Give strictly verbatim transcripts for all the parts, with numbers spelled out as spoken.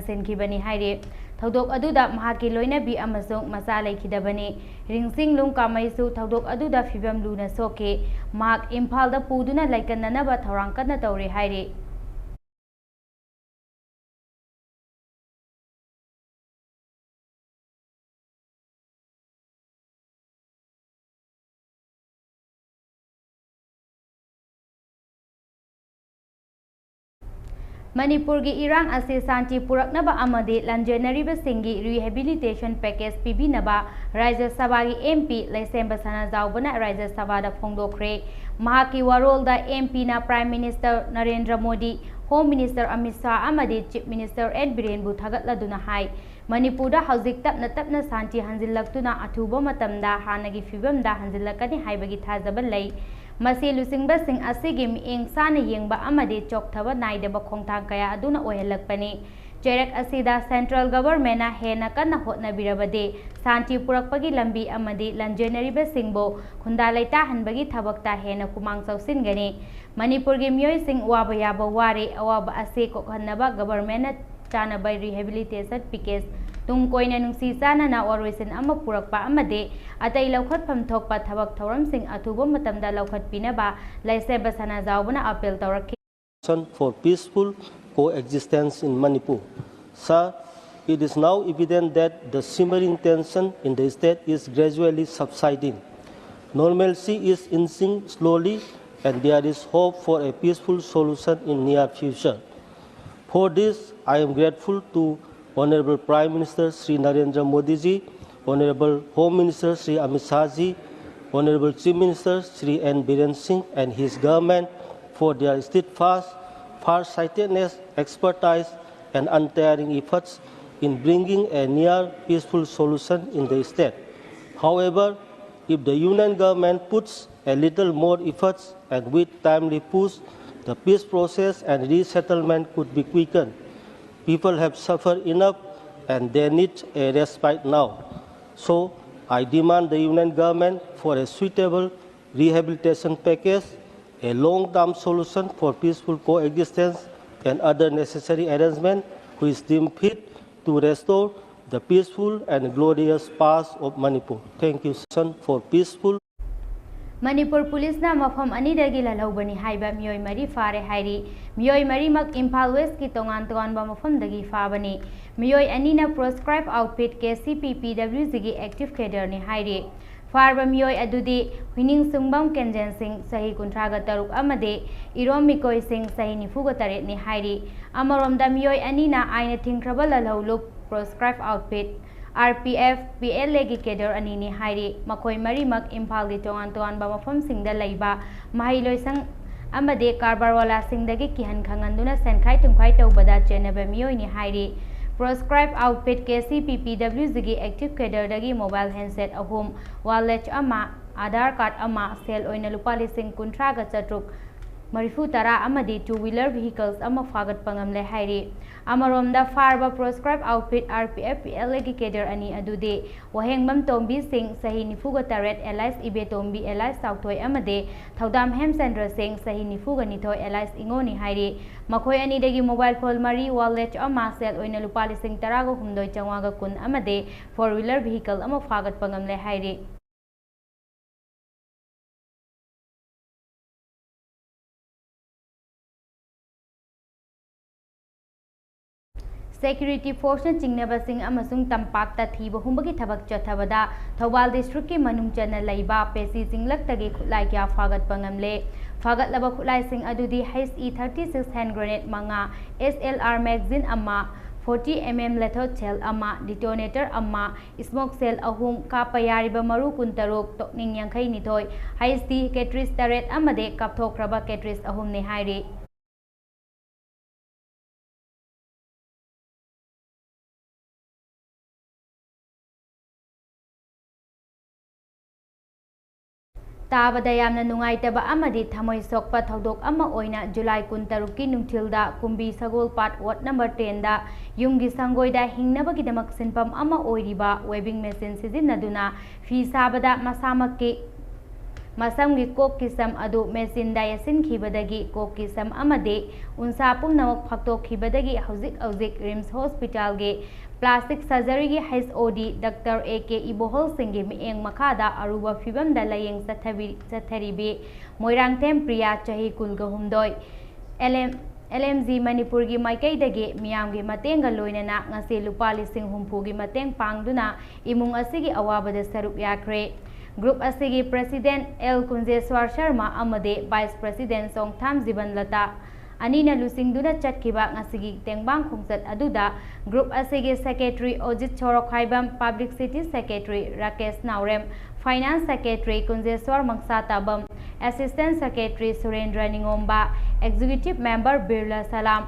ꯁꯦꯟꯈꯤꯕꯅꯤ ꯍꯥꯏꯔꯤ꯫ ꯊꯧꯗꯣꯛ ꯑꯗꯨꯗ ꯃꯍꯥꯛꯀꯤ ꯂꯣꯏꯅꯕꯤ ꯑꯃꯁꯨꯡ ꯃꯆꯥ ꯂꯩꯈꯤꯗꯕꯅꯤ꯫ ꯔꯤꯡꯁꯤꯡꯂꯨꯡ ꯀꯥꯃꯩꯁꯨ ꯊꯧꯗꯣꯛ ꯑꯗꯨꯗ ꯐꯤꯕꯝ ꯂꯨꯅ ꯁꯣꯛꯈꯤ꯫ ꯃꯍꯥꯛ ꯏꯝꯐꯥꯜꯗ ꯄꯨꯗꯨꯅ ꯂꯥꯏꯀꯠꯅꯅꯕ ꯊꯧꯔꯥꯡ ꯀꯟꯅ ꯇꯧꯔꯤ ꯍꯥꯏꯔꯤ꯫ ꯃꯅꯤꯄꯨꯔꯒꯤ ꯏꯔꯥꯡ ꯑꯁꯤ ꯁꯥꯟꯇꯤ ꯄꯨꯔꯛꯅꯕ ꯑꯃꯗꯤ ꯂꯥꯟꯖꯦꯟꯅꯔꯤꯕꯁꯤꯡꯒꯤ rehabilitation package ꯄꯤꯕꯤꯅꯕ ꯔꯥꯖ꯭ꯌ ꯁꯚꯥꯒꯤ MP ꯂꯩꯁꯦꯝꯕ ꯁꯅꯥꯖꯥꯎꯕꯅ ꯔꯥꯖ꯭ꯌ ꯁꯚꯥꯗ ꯐꯣꯡꯗꯣꯛꯈ꯭ꯔꯦ꯫ ꯃꯍꯥꯛꯀꯤ ꯋꯥꯔꯣꯜꯗ MPꯅ Prime Minister Narendra Modi, Home Minister Amit Shah ꯑꯃꯗꯤ Chief Minister ꯑꯦꯟ ꯕꯤꯔꯦꯟꯕꯨ ꯊꯥꯒꯠꯂꯗꯨꯅ ꯍꯥꯏ, ꯃꯅꯤꯄꯨꯔꯗ ꯍꯧꯖꯤꯛ ꯇꯞꯅ ꯇꯞꯅ ꯁꯥꯟꯇꯤ ꯍꯟꯖꯤꯜꯂꯛꯇꯨꯅ ꯑꯊꯨꯕ ꯃꯇꯝꯗ ꯍꯥꯟꯅꯒꯤ ꯐꯤꯕꯝꯗ ꯍꯟꯖꯤꯜꯂꯛꯀꯅꯤ ꯍꯥꯏꯕꯒꯤ ꯊꯥꯖꯕ ꯂꯩ꯫ ꯃꯁꯤ ꯂꯨꯆꯤꯡꯕꯁꯤꯡ ꯑꯁꯤꯒꯤ ꯃꯤꯠꯌꯦꯡ ꯆꯥꯅ ꯌꯦꯡꯕ ꯑꯃꯗꯤ ꯆꯣꯛꯊꯕ ꯅꯥꯏꯗꯕ ꯈꯣꯡꯊꯥꯡ ꯀꯌꯥ ꯑꯗꯨꯅ ꯑꯣꯏꯍꯜꯂꯛꯄꯅꯤ꯫ ꯆꯩꯔꯛ ꯑꯁꯤꯗ central governmentꯅ ꯍꯦꯟꯅ ꯀꯟꯅ ꯍꯣꯠꯅꯕꯤꯔꯕꯗꯤ ꯁꯥꯟꯇꯤ ꯄꯨꯔꯛꯄꯒꯤ ꯂꯝꯕꯤ ꯑꯃꯗꯤ ꯂꯥꯟꯖꯦꯟꯅꯔꯤꯕꯁꯤꯡꯕꯨ ꯈꯨꯟꯗꯥ ꯂꯩꯇꯥꯍꯟꯕꯒꯤ ꯊꯕꯛꯇ ꯍꯦꯟꯅ ꯈꯨꯃꯥꯡ ꯆꯥꯎꯁꯤꯟꯒꯅꯤ꯫ ꯃꯅꯤꯄꯨꯔꯒꯤ ꯃꯤꯑꯣꯏꯁꯤꯡ ꯋꯥꯕ ꯌꯥꯕ ꯋꯥꯔꯦ꯫ ꯑꯋꯥꯕ ꯑꯁꯤ ꯀꯣꯛꯍꯟꯅꯕ governmentꯅ ꯆꯥꯅꯕ rehabilitation package, ꯇꯨꯡ ꯀꯣꯏꯅ ꯅꯨꯡꯁꯤ ꯆꯥꯟꯅꯅ ꯋꯥꯔꯣꯏꯁꯤꯟ ꯑꯃ ꯄꯨꯔꯛꯄ ꯑꯃꯗꯤ ꯑꯇꯩ ꯂꯧꯈꯠꯐꯝ ꯊꯣꯛꯄ ꯊꯕꯛ ꯊꯧꯔꯝꯁꯤꯡ ꯑꯊꯨꯕ ꯃꯇꯝꯗ ꯂꯧꯈꯠꯄꯤꯅꯕ ꯂꯩꯁꯦꯝꯕ ꯁꯅꯥꯖꯥꯎꯕꯅ appeal ꯇꯧꯔꯛꯈꯤ꯫ For peaceful coexistence in Manipur. Sir, it is now evident that the simmering tension in the state is gradually subsiding. Normalcy is inching slowly, and there is hope for a peaceful solution in near future. For this, I am grateful to Honorable Prime Minister Shri Narendra Modi ji, Honorable Home Minister Shri Amit Shah ji, Honorable Chief Minister Shri N Biren Singh and his government for their steadfast, far-sightedness, expertise, and untiring efforts in bringing a near peaceful solution in the state. However, if the Union Government puts a little more efforts and with timely push, the peace process and resettlement could be quickened. People have suffered enough and they need a respite now. So, I demand the Union Government for a suitable rehabilitation package, a long-term solution for peaceful coexistence and other necessary arrangements which deem fit to restore the peaceful and glorious past of Manipur. Thank you, session for peaceful. Manipur ꯄꯨꯂꯤꯁꯅ ꯃꯐꯝ ꯑꯅꯤꯗꯒꯤ ꯂꯜꯍꯧꯕꯅꯤ ꯍꯥꯏꯕ ꯃꯤꯑꯣꯏ ꯃꯔꯤ ꯐꯥꯔꯦ ꯍꯥꯏꯔꯤ꯫ ꯃꯤꯑꯣꯏ ꯃꯔꯤꯃꯛ ꯏꯝꯐꯥꯜ ꯋꯦꯁꯀꯤ ꯇꯣꯉꯥꯟ ꯇꯣꯉꯥꯟꯕ ꯃꯐꯝꯗꯒꯤ ꯐꯥꯕꯅꯤ꯫ ꯃꯤꯑꯣꯏ ꯑꯅꯤꯅ proscribed outfit ꯀꯦ ꯁꯤ ꯄꯤ ꯄꯤ ꯗꯕ꯭ꯂꯤꯎ ꯖꯤꯒꯤ active cadreꯅꯤ ꯍꯥꯏꯔꯤ꯫ ꯐꯥꯔꯕ ꯃꯤꯑꯣꯏ ꯑꯗꯨꯗꯤ ꯍꯨꯏꯅꯤꯡꯁꯨꯡꯕꯝ ꯀꯦꯟꯖꯦꯟ ꯁꯤꯡ, ꯆꯍꯤ ꯀꯨꯟꯊ꯭ꯔꯥꯒ ꯇꯔꯨꯛ, ꯑꯃꯗꯤ ꯏꯔꯣꯝ ꯃꯤꯀꯣꯏ ꯁꯤꯡ, ꯆꯍꯤ ꯅꯤꯐꯨꯒ ꯇꯔꯦꯠꯅꯤ ꯍꯥꯏꯔꯤ꯫ ꯑꯃꯔꯣꯝꯗ, ꯃꯤꯑꯣꯏ ꯑꯅꯤꯅ ꯑꯥꯏꯟꯅ ꯊꯤꯡꯈ꯭ꯔꯕ ꯂꯜꯍꯧꯂꯨꯞ, proscribed outfit, R P F, P L ꯑꯦꯒꯤ cadre ꯑꯅꯤꯅꯤ ꯍꯥꯏꯔꯤ꯫ ꯃꯈꯣꯏ ꯃꯔꯤꯃꯛ ꯏꯝꯐꯥꯜꯒꯤ ꯇꯣꯉꯥꯟ ꯇꯣꯉꯥꯟꯕ ꯃꯐꯝꯁꯤꯡꯗ ꯂꯩꯕ ꯃꯍꯩꯂꯣꯏꯁꯪ ꯑꯃꯗꯤ ꯀꯔꯕꯥꯔꯋꯥꯂꯥꯁꯤꯡꯗꯒꯤ ꯀꯤꯍꯟ ꯈꯪꯍꯟꯗꯨꯅ ꯁꯦꯟꯈꯥꯏ ꯊꯨꯝꯈꯥꯏ ꯇꯧꯕꯗ ꯆꯦꯟꯅꯕ ꯃꯤꯑꯣꯏꯅꯤ ꯍꯥꯏꯔꯤ꯫ Proscribed outfit ꯀꯦ ꯁꯤ ꯄꯤ ꯄꯤ ꯗꯕ꯭ꯂꯤꯎ ꯖꯤꯒꯤ active cadreꯗꯒꯤ mobile handset ꯑꯍꯨꯝ, wallet ꯑꯃ, ꯑꯥꯙꯥꯔ ꯀꯥꯔꯗ ꯑꯃ, ꯁꯦꯜ ꯑꯣꯏꯅ ꯂꯨꯄꯥ ꯂꯤꯁꯤꯡ ꯀꯨꯟꯊ꯭ꯔꯥꯒ ꯆꯥꯇ꯭ꯔꯨꯛ ꯃꯔꯤꯐꯨ ꯇꯔꯥ ꯑꯃꯗꯤ two wheeler vehicles ꯑꯃ ꯐꯥꯒꯠꯄ ꯉꯝꯂꯦ ꯍꯥꯏꯔꯤ꯫ ꯑꯃꯔꯣꯝꯗ, ꯐꯥꯔꯕ proscribed outfit R P F P L ꯑꯦꯒꯤ cadre ꯑꯅꯤ ꯑꯗꯨꯗꯤ ꯋꯥꯍꯦꯡꯕꯝ ꯇꯣꯝꯕꯤ ꯁꯤꯡ, ꯆꯍꯤ ꯅꯤꯐꯨꯒ ꯇꯔꯦꯠ, alias ꯏꯕꯦꯇꯣꯝꯕꯤ alias ꯆꯥꯎꯊꯣꯏ, ꯑꯃꯗꯤ ꯊꯧꯗꯥꯝ ꯍꯦꯝꯆꯟꯗ꯭ꯔ ꯁꯤꯡ, ꯆꯍꯤ ꯅꯤꯐꯨꯒ ꯅꯤꯊꯣꯏ, alias ꯏꯉꯣꯅꯤ ꯍꯥꯏꯔꯤ꯫ ꯃꯈꯣꯏ ꯑꯅꯤꯗꯒꯤ mobile phone ꯃꯔꯤ, wallet ꯑꯃ, ꯁꯦꯜ ꯑꯣꯏꯅ ꯂꯨꯄꯥ ꯂꯤꯁꯤꯡ ꯇꯔꯥꯒ ꯍꯨꯝꯗꯣꯏ ꯆꯥꯝꯃꯉꯥꯒ ꯀꯨꯟ ꯑꯃꯗꯤ four wheeler vehicle ꯑꯃ ꯐꯥꯒꯠꯄ ꯉꯝꯂꯦ ꯍꯥꯏꯔꯤ꯫ Security forceꯅ ꯆꯤꯡꯅꯕꯁꯤꯡ ꯑꯃꯁꯨꯡ ꯇꯝꯄꯥꯛꯇ ꯊꯤꯕ ꯍꯨꯝꯕꯒꯤ ꯊꯕꯛ ꯆꯠꯊꯕꯗ ꯊꯧꯕꯥꯜ districtꯀꯤ ꯃꯅꯨꯡ ꯆꯟꯅ ꯂꯩꯕ ꯄꯦꯁꯤ ꯆꯤꯡꯂꯛꯇꯒꯤ ꯈꯨꯠꯂꯥꯏ ꯀꯌꯥ ꯐꯥꯒꯠꯄ ꯉꯝꯂꯦ꯫ ꯐꯥꯒꯠꯂꯕ ꯈꯨꯠꯂꯥꯏꯁꯤꯡ ꯑꯗꯨꯗꯤ H E thirty six hand grenade ꯃꯉꯥ, S L R magazine ꯑꯃ, forty M M lethal shell ꯑꯃ, detonator ꯑꯃ, smoke shell ꯑꯍꯨꯝ, ꯀꯥꯞꯄ ꯌꯥꯔꯤꯕ ꯃꯔꯨ ꯀꯨꯟꯇꯔꯨꯛ, ꯇꯣꯛꯅꯤꯡ ꯌꯥꯡꯈꯩꯅꯤꯊꯣꯏ, H D cartridge ꯇꯔꯦꯠ ꯑꯃꯗꯤ ꯀꯥꯞꯊꯣꯛꯈ꯭ꯔꯕ cartridge ꯑꯍꯨꯝꯅꯤ ꯍꯥꯏꯔꯤ꯫ ꯇꯥꯕꯗ ꯌꯥꯝꯅ ꯅꯨꯡꯉꯥꯏꯇꯕ ꯑꯃꯗꯤ ꯊꯃꯣꯏ ꯁꯣꯛꯄ ꯊꯧꯗꯣꯛ ꯑꯃ ꯑꯣꯏꯅ ꯖꯨꯂꯥꯏ ꯀꯨꯟꯇꯔꯨꯛꯀꯤ ꯅꯨꯡꯊꯤꯜꯗ ꯀꯨꯝꯕꯤ ꯁꯒꯣꯜꯄꯥꯠ ward number tenꯗ ꯌꯨꯝꯒꯤ ꯁꯪꯒꯣꯏꯗ ꯍꯤꯡꯅꯕꯒꯤꯗꯃꯛ ꯁꯤꯟꯐꯝ ꯑꯃ ꯑꯣꯏꯔꯤꯕ weaving machine ꯁꯤꯖꯤꯟꯅꯗꯨꯅ ꯐꯤ ꯁꯥꯕꯗ ꯃꯁꯥꯃꯛꯀꯤ ꯃꯁꯝꯒꯤ ꯀꯣꯛꯀꯤ ꯁꯝ ꯑꯗꯨ ꯃꯦꯆꯤꯟꯗ ꯌꯩꯁꯤꯟꯈꯤꯕꯗꯒꯤ ꯀꯣꯛꯀꯤ ꯁꯝ ꯑꯃꯗꯤ ꯎꯟꯁꯥ ꯄꯨꯝꯅꯃꯛ ꯐꯥꯛꯇꯣꯛꯈꯤꯕꯗꯒꯤ ꯍꯧꯖꯤꯛ ꯍꯧꯖꯤꯛ ꯔꯤꯝꯁ ꯍꯣꯁꯄꯤꯇꯥꯜꯒꯤ ꯄ꯭ꯂꯥꯁꯇꯤꯛ ꯁꯔꯖꯔꯤꯒꯤ ꯍꯩꯆ ꯑꯣ ꯗꯤ ꯗꯥꯛꯇꯔ ꯑꯦ ꯀꯦ ꯏꯕꯣꯍꯜ ꯁꯤꯡꯒꯤ ꯃꯤꯠꯌꯦꯡ ꯃꯈꯥꯗ ꯑꯔꯨꯕ ꯐꯤꯕꯝꯗ ꯂꯥꯌꯦꯡ ꯆꯠꯊꯕꯤ-, ꯆꯠꯊꯔꯤꯕꯤ ꯃꯣꯏꯔꯥꯡꯊꯦꯝ ꯄ꯭ꯔꯤꯌꯥ, ꯆꯍꯤ ꯀꯨꯟꯒ ꯍꯨꯝꯗꯣꯏ, L M, L M G ꯃꯅꯤꯄꯨꯔꯒꯤ ꯃꯥꯏꯀꯩꯗꯒꯤ ꯃꯤꯌꯥꯝꯒꯤ ꯃꯇꯦꯡꯒ ꯂꯣꯏꯅꯅ ꯉꯁꯤ ꯂꯨꯄꯥ ꯂꯤꯁꯤꯡ ꯍꯨꯝꯐꯨꯒꯤ ꯃꯇꯦꯡ ꯄꯥꯡꯗꯨꯅ ꯏꯃꯨꯡ ꯑꯁꯤꯒꯤ ꯑꯋꯥꯕꯗ ꯁꯔꯨꯛ ꯌꯥꯈ꯭ꯔꯦ꯫ ꯒ꯭ꯔꯨꯞ ꯑꯁꯤꯒꯤ ꯄ꯭ꯔꯦꯁꯤꯗꯦꯟꯠ ꯑꯦꯜ ꯀꯨꯟꯖꯦꯁ꯭ꯋꯔ ꯁꯔꯃ ꯑꯃꯗꯤ ꯚꯥꯏꯁ ꯄ꯭ꯔꯦꯁꯤꯗꯦꯟꯠ ꯆꯣꯡꯊꯥꯝ ꯖꯤꯕꯟꯂꯇꯥ ꯑꯅꯤꯅ ꯂꯨꯆꯤꯡꯗꯨꯅ ꯆꯠꯈꯤꯕ ꯉꯁꯤꯒꯤ ꯇꯦꯡꯕꯥꯡ ꯈꯣꯡꯆꯠ ꯑꯗꯨꯗ ꯒ꯭ꯔꯨꯞ ꯑꯁꯤꯒꯤ secretary Ojit Sorokhaibam, publicity secretary Rakesh Naorem, finance secretary Kunjeswar Mangsatabam, assistant secretary Surendra ꯅꯤꯉꯣꯝꯕ, ꯑꯦꯛꯖꯤꯀ꯭ꯌꯨꯇꯤꯚ ꯃꯦꯝꯕꯔ ꯕꯤꯔꯂꯥ ꯁꯂꯥꯝ,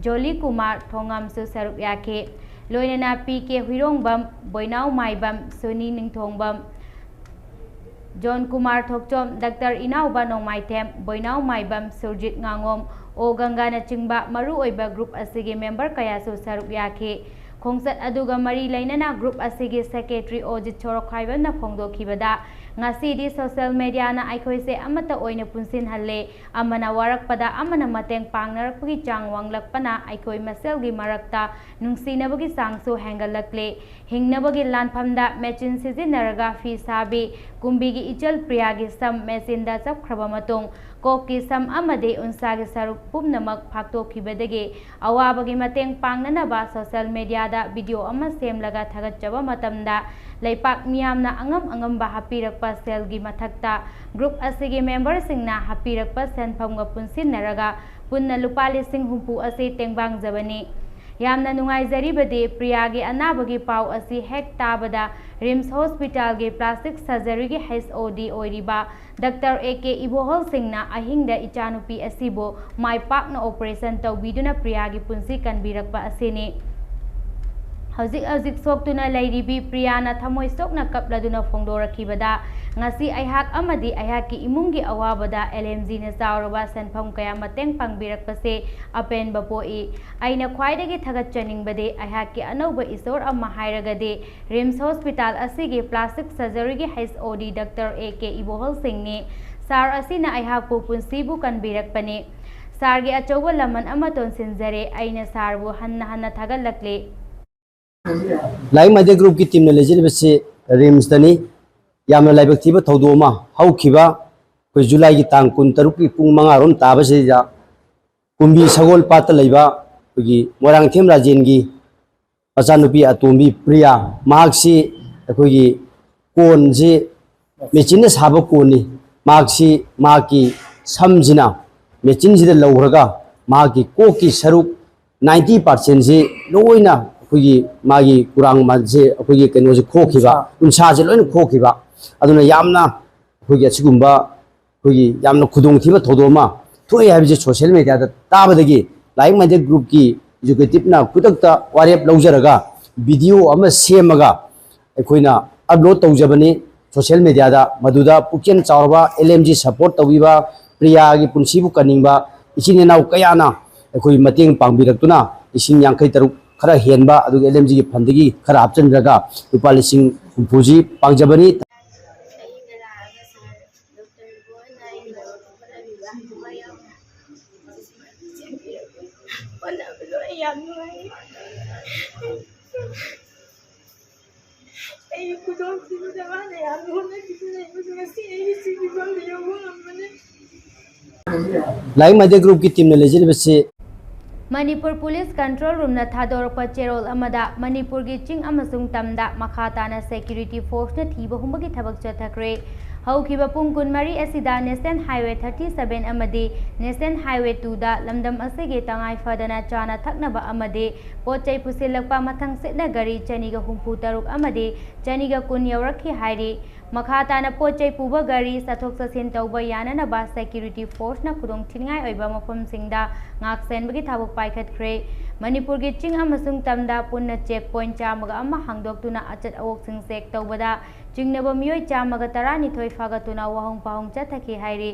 ꯖꯣꯂꯤ ꯀꯨꯃꯥꯔ ꯊꯣꯉꯥꯝꯁꯨ ꯁꯔꯨꯛ ꯌꯥꯈꯤ꯫ ꯂꯣꯏꯅꯅ P K Huirongbam, Boinao Maibam, Soni Ningthongbam, John Kumar Thokchom, doctor Inaoba Nongmaithem, Boinao Maibam, Surjit ꯉꯥꯉꯣꯝ, ꯑꯣ ꯒꯪꯒꯥꯅꯆꯤꯡꯕ ꯃꯔꯨꯑꯣꯏꯕ ꯒ꯭ꯔꯨꯞ ꯑꯁꯤꯒꯤ ꯃꯦꯝꯕꯔ ꯀꯌꯥꯁꯨ ꯁꯔꯨꯛ ꯌꯥꯈꯤ꯫ ꯈꯣꯡꯆꯠ ꯑꯗꯨꯒ ꯃꯔꯤ ꯂꯩꯅꯅ ꯒ꯭ꯔꯨꯞ ꯑꯁꯤꯒꯤ ꯁꯦꯀ꯭ꯔꯦꯇꯔꯤ ꯑꯣꯖꯤꯠ ꯁꯣꯔꯣꯛꯈꯥꯏꯕꯝꯅ ꯐꯣꯡꯗꯣꯛꯈꯤꯕꯗ, ꯉꯁꯤꯗꯤ ꯁꯣꯁꯤꯌꯦꯜ ꯃꯦꯗꯤꯌꯥꯅ ꯑꯩꯈꯣꯏꯁꯦ ꯑꯃꯠꯇ ꯑꯣꯏꯅ ꯄꯨꯟꯁꯤꯟꯍꯜꯂꯦ꯫ ꯑꯃꯅ ꯋꯥꯔꯛꯄꯗ ꯑꯃꯅ ꯃꯇꯦꯡ ꯄꯥꯡꯅꯔꯛꯄꯒꯤ ꯆꯥꯡ ꯋꯥꯡꯂꯛꯄꯅ ꯑꯩꯈꯣꯏ ꯃꯁꯦꯜꯒꯤ ꯃꯔꯛꯇ ꯅꯨꯡꯁꯤꯅꯕꯒꯤ ꯆꯥꯡꯁꯨ ꯍꯦꯟꯒꯠꯂꯛꯂꯦ꯫ ꯍꯤꯡꯅꯕꯒꯤ ꯂꯥꯟꯐꯝꯗ ꯃꯦꯆꯤꯟ ꯁꯤꯖꯤꯟꯅꯔꯒ ꯐꯤ ꯁꯥꯕꯤ ꯀꯨꯝꯕꯤꯒꯤ ꯏꯆꯜ ꯄ꯭ꯔꯤꯌꯥꯒꯤ ꯁꯝ ꯃꯦꯆꯤꯟꯗ ꯆꯞꯈ꯭ꯔꯕ ꯃꯇꯨꯡ, ꯀꯣꯛꯀꯤ ꯁꯝ ꯑꯃꯗꯤ ꯎꯟꯁꯥꯒꯤ ꯁꯔꯨꯛ ꯄꯨꯝꯅꯃꯛ ꯐꯥꯛꯇꯣꯛꯈꯤꯕꯗꯒꯤ ꯑꯋꯥꯕꯒꯤ ꯃꯇꯦꯡ ꯄꯥꯡꯅꯅꯕ ꯁꯣꯁꯤꯌꯦꯜ ꯃꯦꯗꯤꯌꯥꯗ ꯚꯤꯗꯤꯑꯣ ꯑꯃ ꯁꯦꯝꯂꯒ ꯊꯥꯒꯠꯆꯕ ꯃꯇꯝꯗ, ꯂꯩꯄꯥꯛ ꯃꯤꯌꯥꯝꯅ ꯑꯉꯝ ꯑꯉꯝꯕ ꯍꯥꯞꯄꯤꯔꯛꯄ ꯁꯦꯜꯒꯤ ꯃꯊꯛꯇ, ꯒ꯭ꯔꯨꯞ ꯑꯁꯤꯒꯤ ꯃꯦꯝꯕꯔꯁꯤꯡꯅ ꯍꯥꯞꯄꯤꯔꯛꯄ ꯁꯦꯟꯐꯝꯒ ꯄꯨꯟꯁꯤꯟꯅꯔꯒ ꯄꯨꯟꯅ ꯂꯨꯄꯥ ꯂꯤꯁꯤꯡ ꯍꯨꯝꯐꯨ ꯑꯁꯤ ꯇꯦꯡꯕꯥꯡꯖꯕꯅꯤ꯫ ꯌꯥꯝꯅ ꯅꯨꯡꯉꯥꯏꯖꯔꯤꯕꯗꯤ, ꯄ꯭ꯔꯤꯌꯥꯒꯤ ꯑꯅꯥꯕꯒꯤ ꯄꯥꯎ ꯑꯁꯤ ꯍꯦꯛ ꯇꯥꯕꯗ, ꯔꯤꯝꯁ ꯍꯣꯁꯄꯤꯇꯥꯜꯒꯤ ꯄ꯭ꯂꯥꯁꯇꯤꯛ ꯁꯔꯖꯔꯤꯒꯤ ꯍꯩꯆ ꯑꯣ ꯗꯤ ꯑꯣꯏꯔꯤꯕ ꯗꯥꯛꯇꯔ ꯑꯦ ꯀꯦ ꯏꯕꯣꯍꯜ ꯁꯤꯡꯅ ꯑꯍꯤꯡꯗ ꯏꯆꯥꯅꯨꯄꯤ ꯑꯁꯤꯕꯨ ꯃꯥꯏ ꯄꯥꯛꯅ ꯑꯣꯄꯔꯦꯁꯟ ꯇꯧꯕꯤꯗꯨꯅ ꯄ꯭ꯔꯤꯌꯥꯒꯤ ꯄꯨꯟꯁꯤ ꯀꯟꯕꯤꯔꯛꯄ ꯑꯁꯤꯅꯤ꯫ ꯍꯧꯖꯤꯛ ꯍꯧꯖꯤꯛ ꯁꯣꯛꯇꯨꯅ ꯂꯩꯔꯤꯕꯤ ꯄ꯭ꯔꯤꯌꯥꯅ ꯊꯃꯣꯏ ꯁꯣꯛꯅ ꯀꯞꯂꯗꯨꯅ ꯐꯣꯡꯗꯣꯔꯛꯈꯤꯕꯗ, ꯉꯁꯤ ꯑꯩꯍꯥꯛ ꯑꯃꯗꯤ ꯑꯩꯍꯥꯛꯀꯤ ꯏꯃꯨꯡꯒꯤ ꯑꯋꯥꯕꯗ ꯑꯦꯜ ꯑꯦꯝ ꯖꯤꯅ ꯆꯥꯎꯔꯕ ꯁꯦꯟꯐꯝ ꯀꯌꯥ ꯃꯇꯦꯡ ꯄꯥꯡꯕꯤꯔꯛꯄꯁꯦ ꯑꯄꯦꯟꯕ ꯄꯣꯛꯏ꯫ ꯑꯩꯅ ꯈ꯭ꯋꯥꯏꯗꯒꯤ ꯊꯥꯒꯠꯆꯅꯤꯡꯕꯗꯤ ꯑꯩꯍꯥꯛꯀꯤ ꯑꯅꯧꯕ ꯏꯁꯣꯔ ꯑꯃ ꯍꯥꯏꯔꯒꯗꯤ ꯔꯤꯝꯁ ꯍꯣꯁꯄꯤꯇꯥꯜ ꯑꯁꯤꯒꯤ ꯄ꯭ꯂꯥꯁꯇꯤꯛ ꯁꯔꯖꯔꯤꯒꯤ ꯍꯩꯆ ꯑꯣ ꯗꯤ ꯗꯥꯛꯇꯔ ꯑꯦ ꯀꯦ ꯏꯕꯣꯍꯜ ꯁꯤꯡꯅꯤ꯫ ꯁꯥꯔ ꯑꯁꯤꯅ ꯑꯩꯍꯥꯛꯄꯨ ꯄꯨꯟꯁꯤꯕꯨ ꯀꯟꯕꯤꯔꯛꯄꯅꯤ꯫ ꯁꯥꯔꯒꯤ ꯑꯆꯧꯕ ꯂꯃꯟ ꯑꯃ ꯇꯣꯟꯁꯤꯟꯖꯔꯦ꯫ ꯑꯩꯅ ꯁꯥꯔꯕꯨ ꯍꯟꯅ ꯍꯟꯅ ꯊꯥꯒꯠꯂꯛꯂꯤ꯫ ꯂꯥꯏꯔꯤꯛ ꯃꯥꯏꯗꯦ ꯒ꯭ꯔꯨꯞꯀꯤ ꯇꯤꯝꯅ ꯂꯩꯖꯔꯤꯕꯁꯤ ꯔꯤꯝꯁꯇꯅꯤ꯫ ꯌꯥꯝꯅ ꯂꯥꯏꯕꯛ ꯊꯤꯕ ꯊꯧꯗꯣꯛ ꯑꯃ ꯍꯧꯈꯤꯕ ꯑꯩꯈꯣꯏ ꯖꯨꯂꯥꯏꯒꯤ ꯇꯥꯡ ꯀꯨꯟꯇꯔꯨꯛꯀꯤ ꯄꯨꯡ ꯃꯉꯥ ꯔꯣꯝ ꯇꯥꯕꯁꯤꯗ ꯀꯨꯝꯕꯤ ꯁꯒꯣꯜ ꯄꯥꯠꯇ ꯂꯩꯕ ꯑꯩꯈꯣꯏꯒꯤ ꯃꯣꯏꯔꯥꯡꯊꯦꯝ ꯔꯥꯖꯦꯟꯒꯤ ꯃꯆꯥꯅꯨꯄꯤ ꯑꯇꯣꯝꯕꯤ ꯄ꯭ꯔꯤꯌꯥ, ꯃꯍꯥꯛꯁꯤ ꯑꯩꯈꯣꯏꯒꯤ ꯀꯣꯟꯁꯤ ꯃꯦꯆꯤꯟꯅ ꯁꯥꯕ ꯀꯣꯟꯅꯤ꯫ ꯃꯍꯥꯛꯁꯤ ꯃꯍꯥꯛꯀꯤ ꯁꯝꯁꯤꯅ ꯃꯦꯆꯤꯟꯁꯤꯗ ꯂꯧꯈ꯭ꯔꯒ ꯃꯍꯥꯛꯀꯤ ꯀꯣꯛꯀꯤ ꯁꯔꯨꯛ ꯅꯥꯏꯟꯇꯤ ꯄꯥꯔꯁꯦꯟꯁꯤ ꯂꯣꯏꯅ ꯑꯩꯈꯣꯏꯒꯤ ꯃꯥꯒꯤ ꯀꯨꯔꯥꯡꯁꯦ ꯑꯩꯈꯣꯏꯒꯤ ꯀꯩꯅꯣꯁꯦ ꯈꯣꯛꯈꯤꯕ, ꯎꯟꯁꯥꯁꯦ ꯂꯣꯏꯅ ꯈꯣꯛꯈꯤꯕ꯫ ꯑꯗꯨꯅ ꯌꯥꯝꯅ ꯑꯩꯈꯣꯏꯒꯤ ꯑꯁꯤꯒꯨꯝꯕ ꯑꯩꯈꯣꯏꯒꯤ ꯌꯥꯝꯅ ꯈꯨꯗꯣꯡꯊꯤꯕ ꯊꯧꯗꯣꯛ ꯑꯃ ꯊꯣꯛꯑꯦ ꯍꯥꯏꯕꯁꯦ ꯁꯣꯁꯤꯌꯦꯜ ꯃꯦꯗꯤꯌꯥꯗ ꯇꯥꯕꯗꯒꯤ ꯂꯥꯏꯔꯤꯛ ꯃꯥꯏꯗꯦ ꯒ꯭ꯔꯨꯞꯀꯤ ꯑꯦꯛꯖꯤꯀ꯭ꯌꯨꯇꯤꯞꯅ ꯈꯨꯗꯛꯇ ꯋꯥꯔꯦꯞ ꯂꯧꯖꯔꯒ ꯚꯤꯗꯤꯑꯣ ꯑꯃ ꯁꯦꯝꯃꯒ ꯑꯩꯈꯣꯏꯅ ꯑꯞꯂꯣꯗ ꯇꯧꯖꯕꯅꯤ ꯁꯣꯁꯤꯌꯦꯜ ꯃꯦꯗꯤꯌꯥꯗ꯫ ꯃꯗꯨꯗ ꯄꯨꯛꯆꯦꯜ ꯆꯥꯎꯔꯕ ꯑꯦꯜ ꯑꯦꯝ ꯖꯤ ꯁꯄꯣꯔꯠ ꯇꯧꯕꯤꯕ, ꯄ꯭ꯔꯤꯌꯥꯒꯤ ꯄꯨꯟꯁꯤꯕꯨ ꯀꯟꯅꯤꯡꯕ ꯏꯆꯤꯟ ꯏꯅꯥꯎ ꯀꯌꯥꯅ ꯑꯩꯈꯣꯏ ꯃꯇꯦꯡ ꯄꯥꯡꯕꯤꯔꯛꯇꯨꯅ ꯂꯤꯁꯤꯡ ꯌꯥꯡꯈꯩ ꯇꯔꯨꯛ ꯈꯔ ꯍꯦꯟꯕ, ꯑꯗꯨꯒ ꯑꯦꯜ ꯑꯦꯝ ꯖꯤꯒꯤ ꯐꯟꯗꯒꯤ ꯈꯔ ꯍꯥꯞꯆꯤꯟꯖꯔꯒ ꯂꯨꯄꯥ ꯂꯤꯁꯤꯡ ꯍꯨꯝꯐꯨꯁꯤ ꯄꯥꯡꯖꯕꯅꯤ꯫ ꯑꯩꯅ ꯂꯥꯛꯑꯒ ꯁꯥꯔ ꯗꯣꯛꯇꯔ ꯏꯕꯣꯍꯜꯅ ꯑꯩ ꯃꯔꯨꯞ ꯈꯔ ꯄꯤꯕ ꯌꯥꯎꯅ ꯍꯣꯠꯅꯕꯗꯣ ꯑꯩ ꯌꯥꯝ ꯅꯨꯡꯉꯥꯏ꯫ ꯑꯩ ꯈꯨꯗꯣꯡꯊꯤꯕꯗ ꯃꯥꯅ ꯌꯥꯝ ꯍꯣꯠꯅꯕꯤꯗꯨꯅ ꯑꯩꯕꯨꯁꯨ ꯉꯁꯤ ꯑꯩꯒꯤ ꯁꯤ ꯐꯤꯕꯝꯗ ꯌꯧꯕ ꯉꯝꯕꯅꯤ꯫ ꯂꯥꯏꯔꯤꯛ ꯃꯥꯏꯗꯦ ꯒ꯭ꯔꯨꯞꯀꯤ ꯇꯤꯝꯅ ꯂꯩꯖꯔꯤꯕꯁꯤ ꯃꯅꯤꯄꯨꯔ ꯄꯨꯂꯤꯁ ꯀꯟꯇ꯭ꯔꯣꯜ ꯔꯨꯝꯅ ꯊꯥꯗꯣꯔꯛꯄ ꯆꯦꯔꯣꯜ ꯑꯃꯗ ꯃꯅꯤꯄꯨꯔꯒꯤ ꯆꯤꯡ ꯑꯃꯁꯨꯡ ꯇꯝꯗ ꯃꯈꯥ ꯇꯥꯅ ꯁꯦꯀ꯭ꯌꯨꯔꯤꯇꯤ ꯐꯣꯔꯁꯅ ꯊꯤꯕ ꯍꯨꯝꯕꯒꯤ ꯊꯕꯛ ꯆꯠꯊꯈ꯭ꯔꯦ꯫ ꯍꯧꯈꯤꯕ ꯄꯨꯡ ꯀꯨꯟꯃꯔꯤ ꯑꯁꯤꯗ ꯅꯦꯁꯅꯦꯜ ꯍꯥꯏꯋꯦ ꯊꯥꯔꯇꯤ ꯁꯚꯦꯟ ꯑꯃꯗꯤ ꯅꯦꯁꯅꯦꯜ ꯍꯥꯏꯋꯦ ꯇꯨꯗ ꯂꯝꯗꯝ ꯑꯁꯤꯒꯤ ꯇꯉꯥꯏ ꯐꯗꯅ ꯆꯥꯅ ꯊꯛꯅꯕ ꯑꯃꯗꯤ ꯄꯣꯠ ꯆꯩ ꯄꯨꯁꯤꯜꯂꯛꯄ ꯃꯊꯪ ꯁꯤꯠꯅ ꯒꯥꯔꯤ ꯆꯅꯤꯒ ꯍꯨꯝꯐꯨ ꯇꯔꯨꯛ ꯑꯃꯗꯤ ꯆꯅꯤꯒ ꯀꯨꯟ ꯌꯧꯔꯛꯈꯤ ꯍꯥꯏꯔꯤ꯫ ꯃꯈꯥ ꯇꯥꯅ ꯄꯣꯠ ꯆꯩ ꯄꯨꯕ ꯒꯥꯔꯤ ꯆꯠꯊꯣꯛ ꯆꯠꯁꯤꯟ ꯇꯧꯕ ꯌꯥꯅꯅꯕ security forceꯅ ꯈꯨꯗꯣꯡ ꯊꯤꯅꯤꯡꯉꯥꯏ ꯑꯣꯏꯕ ꯃꯐꯝꯁꯤꯡꯗ ꯉꯥꯛ ꯁꯦꯟꯕꯒꯤ ꯊꯕꯛ ꯄꯥꯏꯈꯠꯈ꯭ꯔꯦ꯫ ꯃꯅꯤꯄꯨꯔꯒꯤ ꯆꯤꯡ ꯑꯃꯁꯨꯡ ꯇꯝꯗ ꯄꯨꯟꯅ check point ꯆꯥꯝꯃꯒ ꯑꯃ ꯍꯥꯡꯗꯣꯛꯇꯨꯅ ꯑꯆꯠ ꯑꯋꯣꯛꯁꯤꯡ check ꯇꯧꯕꯗ ꯆꯤꯡꯅꯕ ꯃꯤꯑꯣꯏ ꯆꯥꯝꯃꯒ ꯇꯔꯥꯅꯤꯊꯣꯏ ꯐꯥꯒꯠꯇꯨꯅ ꯋꯥꯍꯣꯡ ꯄꯥꯍꯣꯡ ꯆꯠꯊꯈꯤ ꯍꯥꯏꯔꯤ꯫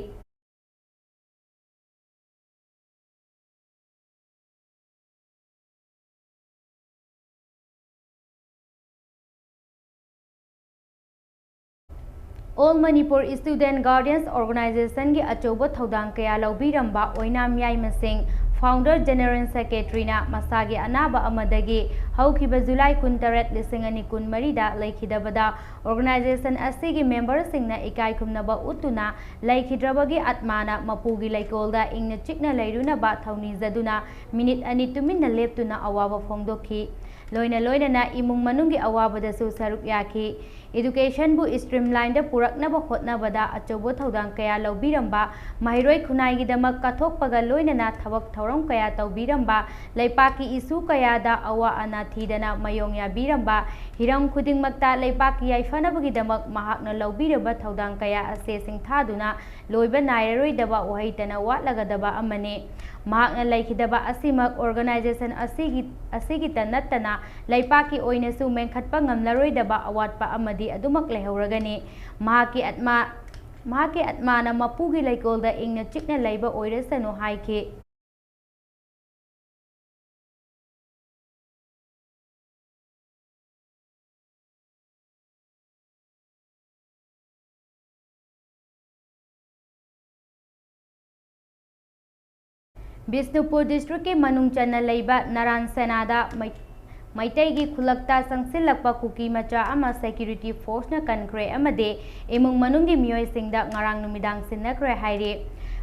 All Manipur Student Guardians Organizationꯒꯤ ꯑꯆꯧꯕ ꯊꯧꯗꯥꯡ ꯀꯌꯥ ꯂꯧꯕꯤꯔꯝꯕ ꯑꯣꯏꯅꯥꯝ ꯌꯥꯏꯃꯁꯤꯡ, Founder General Secretaryꯅ ꯃꯁꯥꯒꯤ ꯑꯅꯥꯕ ꯑꯃꯗꯒꯤ ꯍꯧꯈꯤꯕ ꯖꯨꯂꯥꯏ ꯀꯨꯟꯇꯔꯦꯠ, ꯂꯤꯁꯤꯡ ꯑꯅꯤ ꯀꯨꯟꯃꯔꯤꯗ ꯂꯩꯈꯤꯗꯕꯗ, organization ꯑꯁꯤꯒꯤ memberꯁꯤꯡꯅ ꯏꯀꯥꯏ ꯈꯨꯝꯅꯕ ꯎꯠꯇꯨꯅ ꯂꯩꯈꯤꯗ꯭ꯔꯕꯒꯤ ꯑꯠꯃꯥꯅ ꯃꯄꯨꯒꯤ ꯂꯩꯀꯣꯜꯗ ꯏꯪꯅ ꯆꯤꯛꯅ ꯂꯩꯔꯨꯅꯕ ꯊꯧꯅꯤꯖꯗꯨꯅ minute ꯑꯅꯤ ꯇꯨꯃꯤꯟꯅ ꯂꯦꯞꯇꯨꯅ ꯑꯋꯥꯕ ꯐꯣꯡꯗꯣꯛꯈꯤ꯫ ꯂꯣꯏꯅ ꯂꯣꯏꯅꯅ ꯏꯃꯨꯡ ꯃꯅꯨꯡꯒꯤ ꯑꯋꯥꯕꯗꯁꯨ ꯁꯔꯨꯛ ꯌꯥꯈꯤ꯫ Educationꯕꯨ streamlineꯗ ꯄꯨꯔꯛꯅꯕ ꯍꯣꯠꯅꯕꯗ ꯑꯆꯧꯕ ꯊꯧꯗꯥꯡ ꯀꯌꯥ ꯂꯧꯕꯤꯔꯝꯕ, ꯃꯍꯩꯔꯣꯏ ꯈꯨꯟꯅꯥꯏꯒꯤꯗꯃꯛ ꯀꯠꯊꯣꯛꯄꯒ ꯂꯣꯏꯅꯅ ꯊꯕꯛ ꯊꯧꯔꯝ ꯀꯌꯥ ꯇꯧꯕꯤꯔꯝꯕ, ꯂꯩꯄꯥꯛꯀꯤ issue ꯀꯌꯥꯗ ꯑꯋꯥ ꯑꯅꯥ ꯊꯤꯗꯅ ꯃꯥꯌꯣꯡ ꯌꯥꯕꯤꯔꯝꯕ, ꯍꯤꯔꯝ ꯈꯨꯗꯤꯡꯃꯛꯇ ꯂꯩꯄꯥꯛꯀꯤ ꯌꯥꯏꯐꯅꯕꯒꯤꯗꯃꯛ ꯃꯍꯥꯛꯅ ꯂꯧꯕꯤꯔꯕ ꯊꯧꯗꯥꯡ ꯀꯌꯥ ꯑꯁꯦ ꯁꯤꯡꯊꯥꯗꯨꯅ ꯂꯣꯏꯕ ꯅꯥꯏꯔꯔꯣꯏꯗꯕ, ꯎꯍꯩꯇꯅ ꯋꯥꯠꯂꯒꯗꯕ ꯑꯃꯅꯤ꯫ ꯃꯍꯥꯛꯅ ꯂꯩꯈꯤꯗꯕ ꯑꯁꯤꯃꯛ organization ꯑꯁꯤꯒꯤ, ꯑꯁꯤꯒꯤꯇ ꯅꯠꯇꯅ ꯂꯩꯄꯥꯛꯀꯤ ꯑꯣꯏꯅꯁꯨ ꯃꯦꯟꯈꯠꯄ ꯉꯝꯂꯔꯣꯏꯗꯕ ꯑꯋꯥꯠꯄ ꯑꯃꯗꯤ ꯑꯗꯨꯃꯛ ꯂꯩꯍꯧꯔꯒꯅꯤ꯫ ꯃꯍꯥꯛꯀꯤ ꯑꯠꯃꯥ, ꯃꯍꯥꯛꯀꯤ ꯑꯠꯃꯥꯅ ꯃꯄꯨꯒꯤ ꯂꯩꯀꯣꯜꯗ ꯏꯪꯅ ꯆꯤꯛꯅ ꯂꯩꯕ ꯑꯣꯏꯔꯁꯅꯨ ꯍꯥꯏꯈꯤ꯫ ꯕꯤꯁꯅꯨꯄꯨꯔ districtꯀꯤ ꯃꯅꯨꯡ ꯆꯟꯅ ꯂꯩꯕ ꯅꯔꯥꯟ ꯁꯦꯅꯥꯗ ꯃꯩ-, ꯃꯩꯇꯩꯒꯤ ꯈꯨꯜꯂꯛꯇ ꯆꯪꯁꯤꯜꯂꯛꯄ ꯀꯨꯀꯤ ꯃꯆꯥ ꯑꯃ security forceꯅ ꯀꯟꯈ꯭ꯔꯦ ꯑꯃꯗꯤ ꯏꯃꯨꯡ ꯃꯅꯨꯡꯒꯤ ꯃꯤꯑꯣꯏꯁꯤꯡꯗ ꯉꯔꯥꯡ ꯅꯨꯃꯤꯗꯥꯡ ꯁꯤꯟꯅꯈ꯭ꯔꯦ ꯍꯥꯏꯔꯤ꯫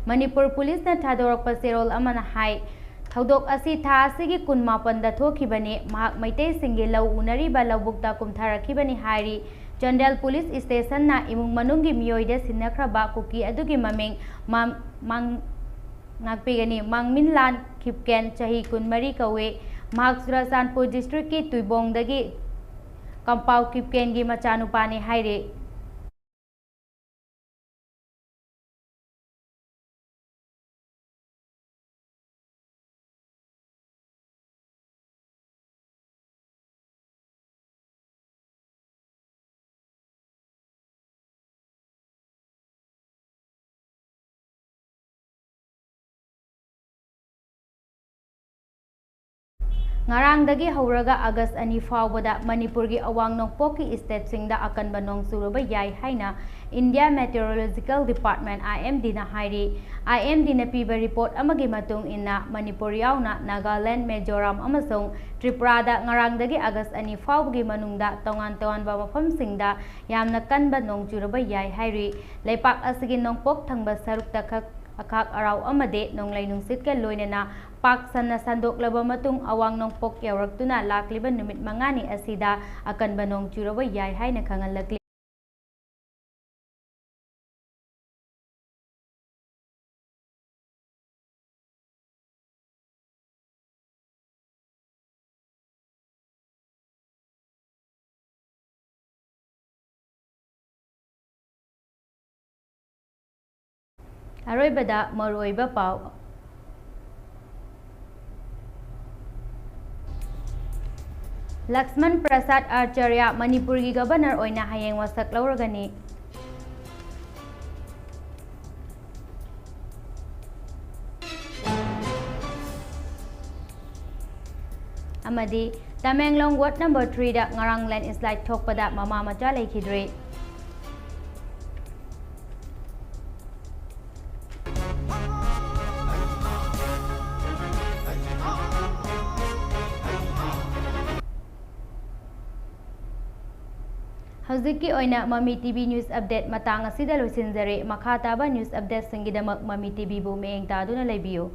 ꯃꯅꯤꯄꯨꯔ ꯄꯨꯂꯤꯁꯅ ꯊꯥꯗꯣꯔꯛꯄ ꯆꯦꯔꯣꯜ ꯑꯃꯅ ꯍꯥꯏ, ꯊꯧꯗꯣꯛ ꯑꯁꯤ ꯊꯥ ꯑꯁꯤꯒꯤ ꯀꯨꯟꯃꯥꯄꯟꯗ ꯊꯣꯛꯈꯤꯕꯅꯤ꯫ ꯃꯍꯥꯛ ꯃꯩꯇꯩꯁꯤꯡꯒꯤ ꯂꯧ ꯎꯅꯔꯤꯕ ꯂꯧꯕꯨꯛꯇ ꯀꯨꯝꯊꯔꯛꯈꯤꯕꯅꯤ ꯍꯥꯏꯔꯤ꯫ ꯆꯥꯟꯗꯦꯜ ꯄꯨꯂꯤꯁ stationꯅ ꯏꯃꯨꯡ ꯃꯅꯨꯡꯒꯤ ꯃꯤꯑꯣꯏꯗ ꯁꯤꯟꯅꯈ꯭ꯔꯕ ꯀꯨꯀꯤ ꯑꯗꯨꯒꯤ ꯃꯃꯤꯡ ꯃꯥꯡ-, ꯃꯥꯡ-, ꯉꯥꯛꯄꯤꯒꯅꯤ꯫ ꯃꯥꯡꯃꯤꯟꯂꯥꯟ ꯈꯤꯞꯀꯦꯟ, ꯆꯍꯤ ꯀꯨꯟꯃꯔꯤ ꯀꯧꯏ꯫ ꯃꯍꯥꯛ ꯆꯨꯔꯆꯥꯟꯄꯨꯔ districtꯀꯤ ꯇꯨꯏꯕꯣꯡꯗꯒꯤ ꯀꯝꯄꯥꯎ ꯈꯤꯞꯀꯦꯟꯒꯤ ꯃꯆꯥꯅꯨꯄꯥꯅꯤ ꯍꯥꯏꯔꯤ꯫ ꯉꯔꯥꯡꯗꯒꯤ ꯍꯧꯔꯒ ꯑꯥꯒꯁ ꯑꯅꯤ ꯐꯥꯎꯕꯗ ꯃꯅꯤꯄꯨꯔꯒꯤ ꯑꯋꯥꯡ ꯅꯣꯡꯄꯣꯛꯀꯤ ꯁ꯭ꯇꯦꯠꯁꯤꯡꯗ ꯑꯀꯟꯕ ꯅꯣꯡ ꯆꯨꯔꯕ ꯌꯥꯏ ꯍꯥꯏꯅ ꯏꯟꯗꯤꯌꯥ ꯃꯦꯇꯤꯑꯣꯔꯣꯂꯣꯖꯤꯀꯦꯜ ꯗꯤꯄꯥꯔꯠꯃꯦꯟ, IMDꯅ ꯍꯥꯏꯔꯤ꯫ IMDꯅ ꯄꯤꯕ ꯔꯤꯄꯣꯔꯠ ꯑꯃꯒꯤ ꯃꯇꯨꯡ ꯏꯟꯅ, ꯃꯅꯤꯄꯨꯔ ꯌꯥꯎꯅ ꯅꯥꯒꯥꯂꯦꯟ, ꯃꯤꯖꯣꯔꯥꯝ ꯑꯃꯁꯨꯡ ꯇ꯭ꯔꯤꯄꯨꯔꯥꯗ ꯉꯔꯥꯡꯗꯒꯤ ꯑꯥꯒꯁ ꯑꯅꯤ ꯐꯥꯎꯕꯒꯤ ꯃꯅꯨꯡꯗ ꯇꯣꯉꯥꯟ ꯇꯣꯉꯥꯟꯕ ꯃꯐꯝꯁꯤꯡꯗ ꯌꯥꯝꯅ ꯀꯟꯕ ꯅꯣꯡ ꯆꯨꯔꯕ ꯌꯥꯏ ꯍꯥꯏꯔꯤ꯫ ꯂꯩꯄꯥꯛ ꯑꯁꯤꯒꯤ ꯅꯣꯡꯄꯣꯛ ꯊꯪꯕ ꯁꯔꯨꯛꯇ ꯈꯛ ꯑꯈꯥꯛ ꯑꯔꯥꯎ ꯑꯃꯗꯤ ꯅꯣꯡꯂꯩ ꯅꯨꯡꯁꯤꯠꯀ ꯂꯣꯏꯅꯅ ꯄꯥꯛ ꯁꯟꯅ ꯁꯟꯗꯣꯛꯂꯕ ꯃꯇꯨꯡ, ꯑꯋꯥꯡ ꯅꯣꯡꯄꯣꯛ ꯌꯧꯔꯛꯇꯨꯅ ꯂꯥꯛꯂꯤꯕ ꯅꯨꯃꯤꯠ ꯃꯉꯥꯅꯤ ꯑꯁꯤꯗ ꯑꯀꯟꯕ ꯅꯣꯡ ꯆꯨꯔꯕ ꯌꯥꯏ ꯍꯥꯏꯅ ꯈꯪꯍꯜꯂꯛꯂꯤ꯫ ꯑꯔꯣꯏꯕꯗ ꯃꯔꯨꯑꯣꯏꯕ ꯄꯥꯎ꯫ ꯂꯛꯁꯃꯟ ꯄ꯭ꯔꯁꯥꯗ ꯑꯥꯆꯥꯔꯌ ꯃꯅꯤꯄꯨꯔꯒꯤ ꯒꯕꯔꯅꯔ ꯑꯣꯏꯅ ꯍꯌꯦꯡ ꯋꯥꯁꯛ ꯂꯧꯔꯒꯅꯤ꯫ ꯑꯃꯗꯤ ꯇꯃꯦꯡꯂꯣꯡ ꯋꯥꯔꯗ ꯅꯝꯕꯔ ꯊ꯭ꯔꯤꯗ ꯉꯔꯥꯡ ꯂꯦꯟꯁꯂꯥꯏꯗ ꯊꯣꯛꯄꯗ ꯃꯃꯥ ꯃꯆꯥ ꯂꯩꯈꯤꯗ꯭ꯔꯦ꯫ ꯍꯧꯖꯤꯛꯀꯤ ꯑꯣꯏꯅ ꯃꯃꯤ ꯇꯤꯚꯤ ꯅ꯭ꯌꯨꯁ ꯑꯞꯗꯦꯠ ꯃꯇꯥꯡ ꯑꯁꯤꯗ ꯂꯣꯏꯁꯤꯟꯖꯔꯦ꯫ ꯃꯈꯥ ꯇꯥꯕ ꯅ꯭ꯌꯨꯁ ꯑꯞꯗꯦꯠꯁꯤꯡꯒꯤꯗꯃꯛ ꯃꯃꯤ ꯇꯤꯚꯤꯕꯨ ꯃꯤꯠꯌꯦꯡ ꯇꯥꯗꯨꯅ ꯂꯩꯕꯤꯌꯨ꯫